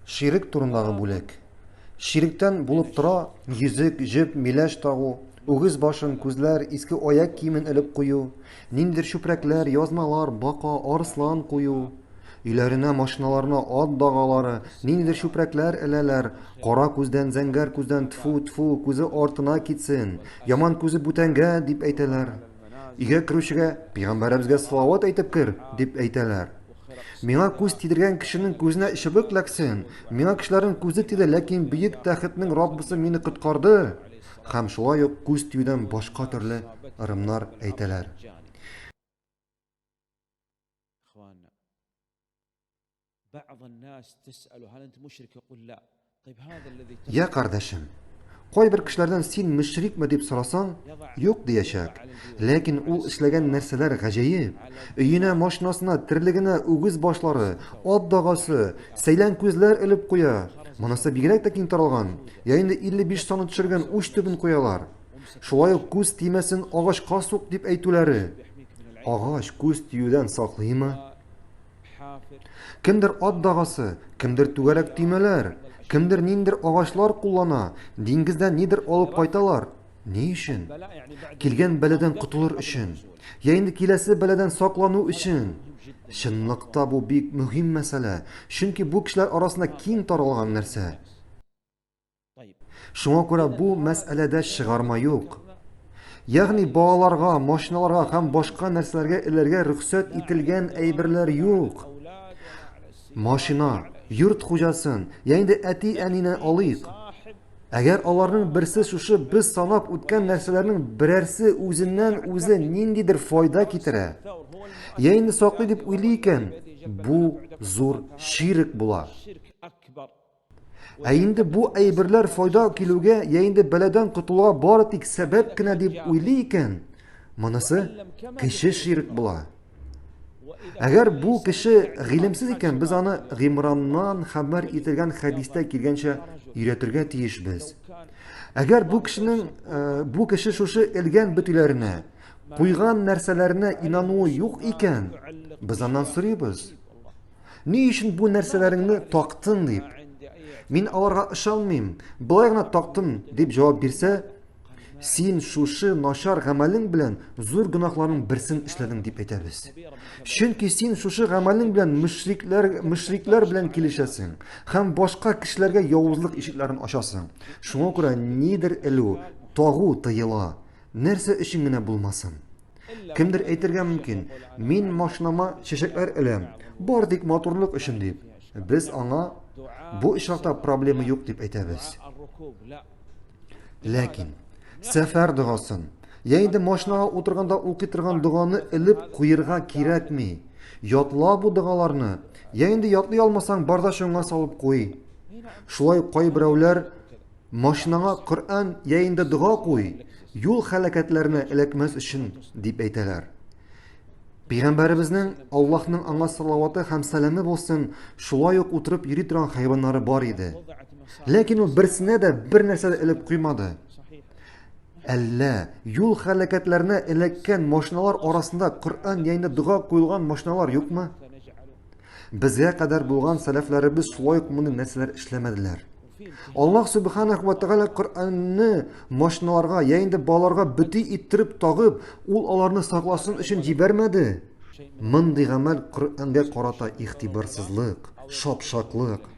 Ширек турындагы бүлек. Ширектән булып тора йөзек, җеп, миләш тагу, үгез башын, күзләр, иске аяк киемен элеп кую, ниндидер чүпрәкләр, язмалар, бака, арыслан кую. Өйләренә, машиналарына ат дагалары, ниндидер чүпрәкләр эләләр, кара күздән, зәңгәр күздән, тфу, тфу, күзе артына китсен, яман күзе бүтәнгә, дип әйтәләр. Өйгә керүчегә, пәйгамбәребезгә салават әйтеп кер, дип әйтәләр. Миңа күз тидергән кешенең күзенә чыбык ләксен. Миңа кешеләрнең күзе тиде, ләкин бөек тәхетнең Раббысы мине коткарды. Һәм шулай ук күз тиюдән башка төрле ырымнар әйтәләр. Я кардәшем, кайбер кешеләрдән син мөшрикме дип сорасаң, юк диячәк. Ләкин ул эшләгән нәрсәләр гаҗәеп. Өенә, машинасына, терлегенә үгез башлары, ат дагасы, сәйлән күзләр элеп куя. Монысы бигрәк тә киң таралган. Я инде 55 саны төшергән уч төбен куялар. Шулай ук күз тимәсен агачка сук дип әйтүләре. Агач күз тиюдән саклыймы? Кемдер ат дагасы, кемдер түгәрәк төймәләр, кемдер ниндер агачлар куллана, диңгездән нидер алып кайталар. Ни өчен? Килгән бәладән котылыр өчен. Я инде киләсе бәладән саклану өчен. Чынлыкта бу бик мөһим мәсьәлә, чөнки бу кешеләр арасында киң таралган нәрсә. Шуңа күрә бу мәсьәләдә чыгарма юк. Ягъни балаларга, машиналарга һәм башка нәрсәләргә эләргә рөхсәт ителгән әйберләр юк. Машина, йорт хуҗасын, я инде әти-әнине алыйк. Әгәр аларның берсе шушы без санап үткән нәрсәләрнең берәрсе үзеннән үзе ниндидер файда китерә, я инде саклый дип уйлый икән, бу зур ширк була. Ә инде бу әйберләр файда килүгә я инде бәладән котылуга бары тик сәбәп кенә дип уйлый икән, монысы кече ширк була. Әгәр бу кеше гыйлемсез икән, без аны Гыймраннан хәбәр ителгән хәдистә килгәнчә өйрәтергә тиешбез. Әгәр бу кешенең э, бу кеше шушы элгән бөтиләренә, куйган нәрсәләренә инануы юк икән, без аннан сорыйбыз. Ни өчен бу нәрсәләреңне тактың дип. Мин аларга ышанмыйм, болай гына тактым дип җавап бирсә, син шушы начар гамәлең белән зур гөнаһларның берсен эшләдең дип әйтәбез. Чөнки син шушы гамәлең белән мөшрикләр, мөшрикләр белән килешәсең һәм башка кешеләргә явызлык ишекләрен ачасың. Шуңа күрә нидер элү, тагу тыела. Нәрсә өчен генә булмасын. Кемдер әйтергә мөмкин, мин машинама чәчәкләр эләм, бар тик матурлык өчен дип. Без аңа бу очракта проблема юк дип әйтәбез. Ләкин сәфәр догасын, я инде машинага утырганда укый торган доганы элеп куерга кирәкми. Ятла бу догаларны. Я инде ятлый алмасаң, бардачыңа салып куй. Шулай кайберәүләр Машинаңа Коръән я инде дога куй, юл хәләкәтләренә эләкмәс өчен, дип әйтәләр. Пәйгамбәребезнең Аллаһның аңа салаваты һәм сәламе булсын, шулай ук утырып йөри торган хайваннары бар иде. Ләкин ул берсенә дә бер нәрсә дә элеп куймады. Әллә юл хәләкәтләренә эләккән машиналар арасында Коръән я инде дога куелган машиналар юкмы? Безгә кадәр булган сәләфләребез шулай ук мондый нәрсәләр эшләмәделәр. Аллаһ Субханаху ва Тәгалә Коръәнне машиналарга я инде балаларга бөти иттереп тагып, ул аларны сакласын өчен җибәрмәде. Мондый гамәл Коръәнгә карата игътибарсызлык, шапшаклык.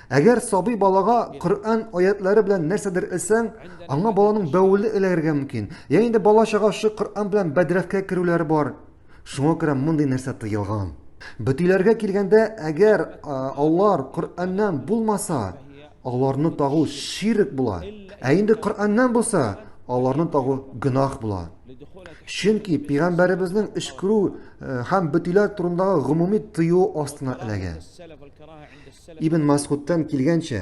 Әгәр сабый балага Коръән аятлары белән нәрсәдер элсәң, аңа баланың бәвеле эләгергә мөмкин. Я инде бала чага шушы Коръән белән бәдрәфкә керүләре бар. Шуңа күрә мондый нәрсә тыелган. Бөтиләргә килгәндә, әгәр алар Коръәннән булмаса, аларны тагу ширк була. Ә инде Коръәннән булса, аларны тагу гөнаһ була. Чөнки пәйгамбәребезнең өшкерү һәм бөтиләр турындагы гомуми тыюы астына эләгә. Ибн Масгудтан килгәнчә,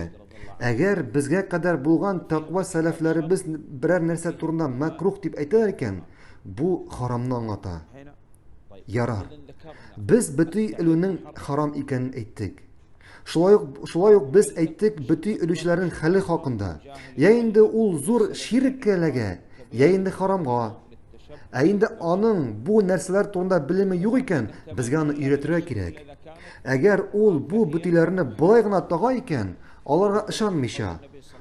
әгәр безгә кадәр булган тәкъва сәләфләребез берәр нәрсә турында мәкрух дип әйтәләр икән, Бу харамны аңлата. Ярар. Без бөти элүнең харам икәнен әйттек. Шулай ук, шулай ук без әйттек бөти элүчеләрнең хәле хакында. Я инде ул зур ширккә эләгә, я инде харамга. Ә инде аның бу нәрсәләр турында белеме юк икән, безгә аны өйрәтергә кирәк. Әгәр ул бу бөтиләрне болай гына тага икән, аларга ышанмыйча,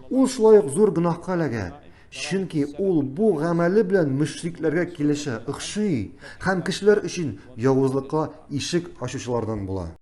ул шулай ук зур гөнаһка эләгә, чөнки ул бу гамәле белән мөшрикләргә килешә, охшый һәм кешеләр өчен явызлыкка ишек ачучылардан була.